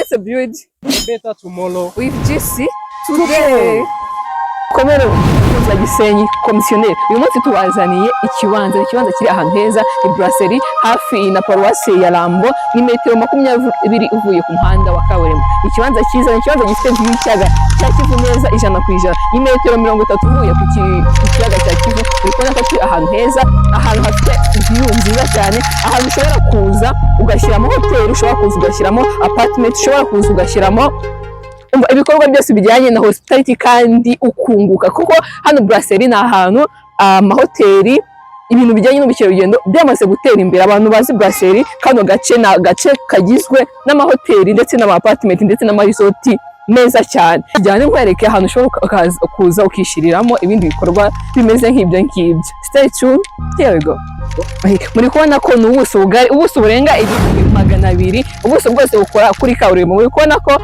Let's build better tomorrow with GC today. Komero za Gisenyi Komisiyoneri, uyu munsi tubazaniye ikibanza, ikibanza kiri ahantu heza, ni Brasserie, hafi na paruwasi ya Rambo, ni metero 20 uvuye ku muhanda wa kaburimbo. Ikibanza cyiza, ni ikibanza gifite view y'ikiyaga cya Kivu neza 100%, ni metero 30 uvuye ku kiyaga cya Kivu. Uri kubona ko turi ahantu heza, ahantu hafite view nziza cyane, ahantu ushobora kuza ugashyiramo hoteli, ushobora kuza ugashyiramo apartment, ushobora kuza ugashyiramo, umva, ibikorwa byose bijyanye na hospitality kandi ukunguka, kuko hano Brasserie ni ahantu amahoteli, ibintu bijyanye n'ubukerarugendo byamaze gutera imbere. Abantu bazi Brasserie, kano gace ni agace kagizwe n'amahoteli ndetse n'ama apartment ndetse n'amaresort meza cyane. Tujyane nkwereke ahantu ushobora kuza ukishyuriramo ibindi bikorwa bimeze nk'ibyo ngibyo. Stay tuned, here we go. Muri kubona ko ni ubuso bugari, ubuso burenga 1200, ubuso bwose bukora kuri kaburimbo. Muri kubona ko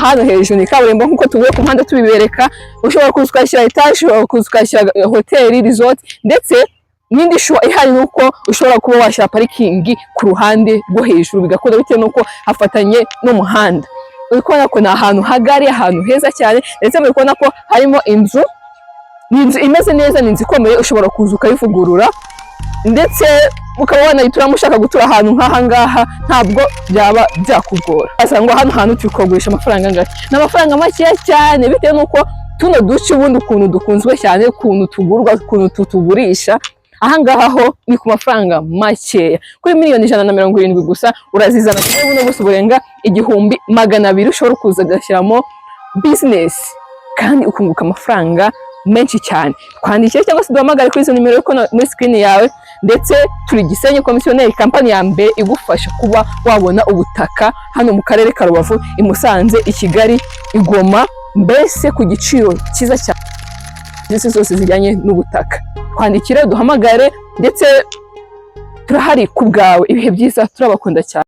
hano hejuru ni kaburimbo nk'uko tuvuye ku muhanda tubibereka. Ushobora kuza ukashyira etaje, ushobora kuza ukashyira hoteli, resort, ndetse n'indi choix ihari ni uko ushobora kuba washyira parikingi ku ruhande rwo hejuru, bigakunda bitewe n'uko hafatanye n'umuhanda. Uri kubona ko ni ahantu hagari, ahantu heza cyane, ndetse muri kubona ko harimo inzu, ni inzu imeze neza, ni inzu ikomeye, ushobora kuza ukayivugurura ndetse ukaba wanayituramo. Ushaka gutura ahantu nk'aha ngaha ntabwo byaba byakugora. Wasanga hano hantu turi kuhagurisha amafaranga angahe? Ni amafaranga makeya cyane, bitewe n'uko tuno duce ubundi ukuntu dukunzwe cyane, ukuntu tugurwa, ukuntu tutugurisha. Aha ngaha ho ni ku mafaranga makeya, kuri miliyoni 170 gusa urazizana kuri buno buso burenga 1200, ushobora kuza ugashyiramo business kandi ukunguka amafaranga menshi cyane. Twandikire cyangwa se duhamagare kuri izo nimero uri muri screen yawe. Ndetse turi Gisenyi Komisiyoneri, kampani ya mbere igufasha kuba wabona ubutaka hano mu karere ka Rubavu, i Musanze, i Kigali, i Goma, mbese ku giciro cyiza cyane, serivisi zose zijyanye n'ubutaka. Twandikire, duhamagare, ndetse turahari ku bwawe. Ibihe byiza, turabakunda cyane.